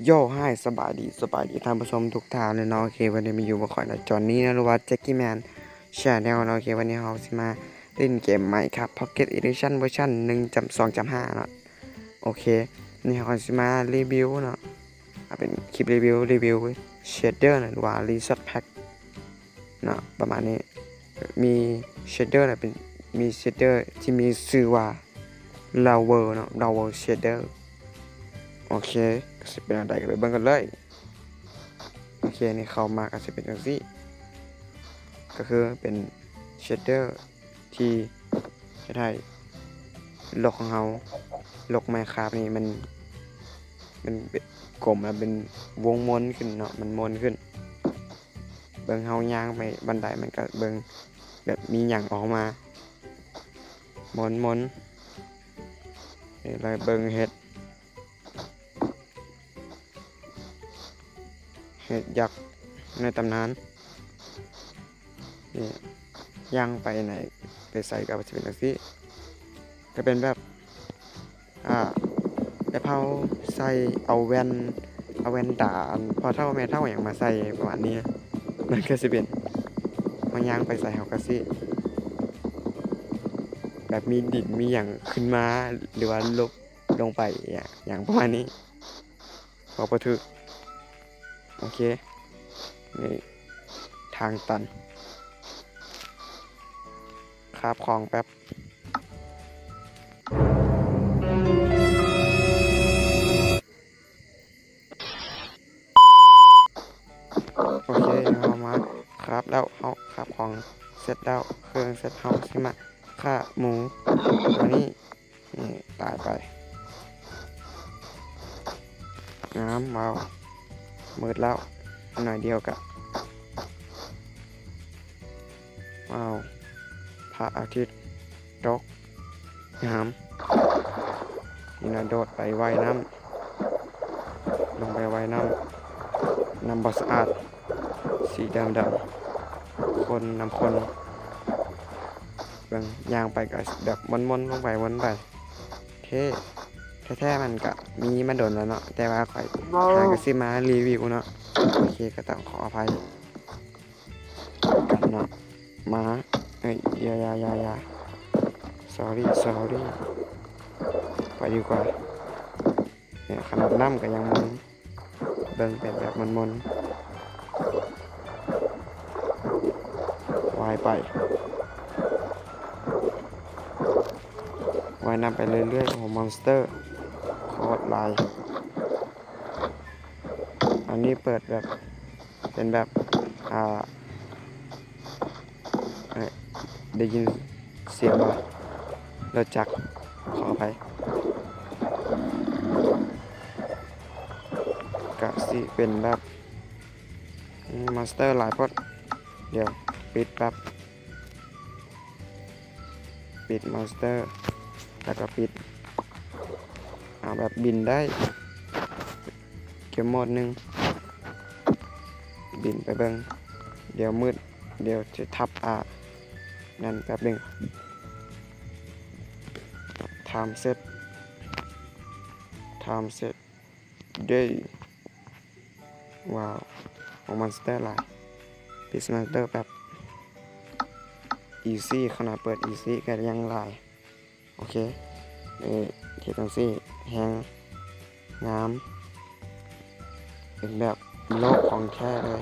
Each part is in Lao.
ໂຢ ຮາຍ ສະບາຍດີ ສະບາຍດີທ່ານຜູ້ຊົມທຸກທ່ານເລີຍເນາະ. ໂອເຄ ວັນນີ້ມາຢູ່ກັບຂ້ອຍເນາະ ຈອນນີ້ເນາະ ຫຼືວ່າ Jackie Man Channel ເນາະ. ໂອເຄ ວັນນີ້ເຮົາຊິມາຫຼິ້ນເກມ Minecraft Pocket Edition ເວີຊັນໜຶ່ງຈຸດສອງຈຸດຫ້າເນາະ. ໂອເຄ ນີ້ເຮົາກໍຊິມາຣີວິວເນາະ ເອົາເປັນຄລິບຣີວິວ ຣີວິວ Shader ເນາະ ຫຼືວ່າ Resource Pack ເນາະ ປະມານນີ້. ມີ Shader ເນາະ ເປັນ ມີ Shader ທີ່ມີຊື່ວ່າ Lava ເນາະ Lava Shader. ໂອເຄ ກໍຊິເປັນແນວໃດ ກໍໄປເບິ່ງກັນເລີຍ. ໂອເຄ ນີ້ເຂົ້າມາກໍຊິເປັນຈັ່ງຊີ້ ກໍຄືເປັນ Shader ທີ່ເຮັດໃຫ້ໂລກຂອງເຮົາ ໂລກ Minecraft ນີ້ມັນ ມັນ ມັນກົມ ແລ້ວເປັນວົງມົນຂຶ້ນເນາະ ມັນມົນຂຶ້ນ. ເບິ່ງເຮົາຍ່າງໄປບັນໄດ ມັນກໍເບິ່ງແບບມີຫຍັງອອກມາ ມົນໆ ນີ້ ແລ້ວເບິ່ງເຫັດ ເຫັດຍັກໃນຕຳນານ. ນີ້ ຍ່າງໄປໃນ ໄປໃສກໍຊິເປັນຈັ່ງຊີ້ ກໍເປັນແບບ ອ່າ ແບບເຮົາໃສ່ ເອົາແວ່ນ ເອົາແວ່ນຕາ ອັນ ພໍ່ເຖົ້າແມ່ເຖົ້າຫຍັງມາໃສ່ ປະມານນີ້ ມັນກໍຊິເປັນ ເຮົາຍ່າງໄປໃສເຮົາກໍຊິ ແບບມີດິນມີຫຍັງຂຶ້ນມາ ຫຼືວ່າລົບລົງໄປ ຫຍັງປະມານນີ້ ເວົ້າບໍ່ຖືກ. ໂອເຄ ນີ້ທາງຕັນ ຄາບຂອງແປັບ. ໂອເຄ ເຮົາມາຄາບແລ້ວ ເຮົາຄາບຂອງເສັດແລ້ວ ເຄື່ອງເສັດ ເຮົາຊິມາຂ້າໝູຕົວນີ້. ນີ້ ຕາຍໄປ. ງາມ ວ້າວ ມືດແລ້ວ ໜ້ອຍດຽວກະ ວ້າວ ພະອາທິດຕົກ ງາມ. ນີ້ນະ ໂດດໄປວ່າຍນ້ຳ ລົງໄປວ່າຍນ້ຳ ນ້ຳບໍ່ສະອາດ ສີດຳໆ ຄົນນຳຄົນ ເບິ່ງ ຍ່າງໄປກໍແບບມົນໆ ລົງໄປວົນໄປ. ເທ່ ແທ້ໆ ມັນກະມີມາດົນແລ້ວເນາະ ແຕ່ວ່າຂ້ອຍຫາກໍຊິມາຣີວິວເນາະ. ໂອເຄ ກໍຕ້ອງຂໍອະໄພກັນເນາະ ໝາ ເອີຍ ຢ່າ ຢ່າ ຢ່າ ຢ່າ sorry sorry ໄປດີກວ່າ. ເນຍ ຂະໜາດນ້ຳກໍຍັງມົນ ເບິ່ງເປັນແບບມົນໆ ວ່າຍໄປ ວ່າຍນ້ຳໄປເລື້ອຍໆ. ໂອ້ໂຫ ມອນສເຕີໂຄດຫຼາຍ. ອັນນີ້ເປີດແບບ ເປັນແບບ ອ່າ ເອີ ໄດ້ຍິນສຽງບໍ່? ລົດຈັກ ຂໍອະໄພ. ກະຊິເປັນແບບ ອືມ ມອນສເຕີຫຼາຍໂພດ. ດຽວປິດແປັບ ປິດມອນສເຕີ ແລ້ວກໍປິດ. ເອົາແບບບິນໄດ້ ເກມໂໝດໜຶ່ງ ບິນໄປເບິ່ງ. ດຽວມືດ ດຽວຊິທັບ ອ່າ ນັ້ນແປັບໜຶ່ງ. ທາມເຊັດ ທາມເຊັດ ເດ. ວ້າວ ໂອ້ ມອນສເຕີຫຼາຍ. ປິດມອນສເຕີແປັບ. ອີຊີ ຂະໜາດເປີດອີຊີກໍຍັງຫຼາຍ. ໂອເຄ ເອີ ເຮັດຈັ່ງຊີ້ແຮງງາມ ເປັນແບບໂລກຂອງແທ້ເລີຍ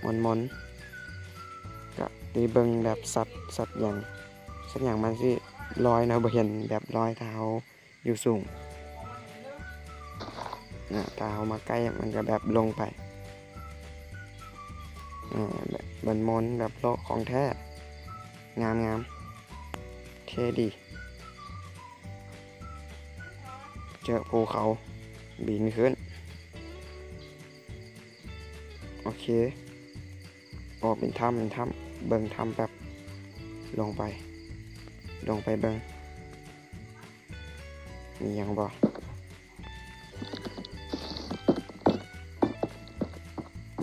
ມົນໆ. ກະໄດ້ເບິ່ງແບບສັດ ສັດຫຍັງ ສັດຫຍັງມັນຊິລອຍເນາະ ບໍ່ເຫັນແບບລອຍ ຖ້າເຮົາຢູ່ສູງ ນະ ຖ້າເຮົາມາໃກ້ມັນກໍແບບລົງໄປ ອາ ແບບມົນໆ ແບບໂລກຂອງແທ້ ງາມໆ ເທ່ດີ. ເຈີພູເຂົາບິນຂຶ້ນ. ໂອເຄ ອອກເປັນຖ້ຳ ເປັນຖ້ຳ ເບິ່ງຖ້ຳແປັບ. ລົງໄປ ລົງໄປເບິ່ງ ມີຫຍັງບໍ່?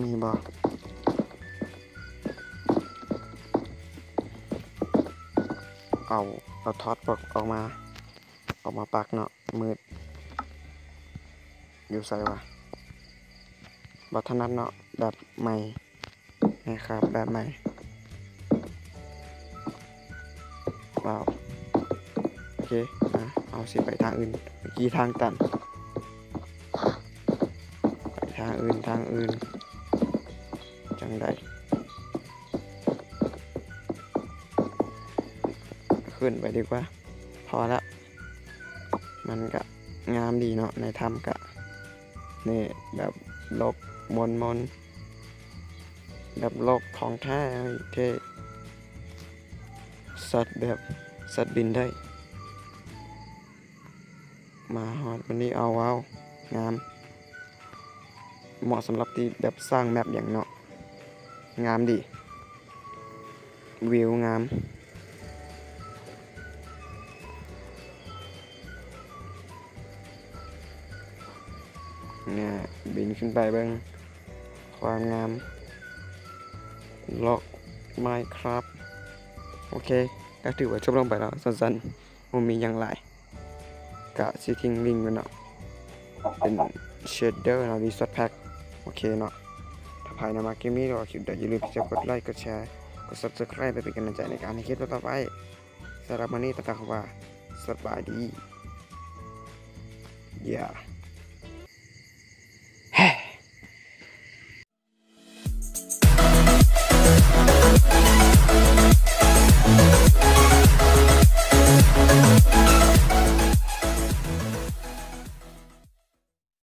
ມີບໍ່? ເອົາ ເອົາທອດອອກມາ ອອກມາປັກເນາະ ມືດ. ຢູ່ໃສວະ? ບໍ່ຖະໜັດເນາະ ແບບໃໝ່ Minecraft ແບບໃໝ່. ວ້າວ ໂອເຄ ອ່າ ເຮົາຊິໄປທາງອື່ນ ເມື່ອກີ້ທາງຕັນ ໄປທາງອື່ນ ທາງອື່ນ ຈັ່ງໃດ ຂຶ້ນໄປດີກວ່າ ພໍລະ ມັນກະງາມດີເນາະ ໃນຖ້ຳກະ ນີ້ແບບໂລກມົນໆ ແບບໂລກຂອງແທ້ເລີຍ ເທ່ ສັດແບບ ສັດບິນໄດ້. ມາຮອດວັນນີ້ ເອົາ ວ້າວ ງາມ ເໝາະສຳລັບທີ່ແບບສ້າງແມັບຫຍັງເນາະ ງາມດີ ວິວງາມ ແນ່ ບິນຂຶ້ນໄປເບິ່ງຄວາມງາມ ໂລກ Minecraft. ໂອເຄ ກະຖືວ່າຈົບລົງໄປແລ້ວ ສັ້ນໆ ບໍ່ມີຫຍັງຫຼາຍ ກະຊິຖິ້ມລິ້ງໄວ້ເນາະ ເປັນ Shader ເນາະ Resource Pack. ໂອເຄເນາະ ຖ້າໃຜນຳມັກຄລິບນີ້ ຫຼືວ່າຄລິບໃດ ຢ່າລືມທີ່ຈະກົດໄລ ກົດແຊ ກົດ Subscribe ເພື່ອເປັນກຳລັງໃຈໃນການເຮັດຄລິບຕໍ່ໆໄປ. ສຳລັບມື້ນີ້ຕ້ອງກ່າວຄຳວ່າ ສະບາຍດີ Yeah.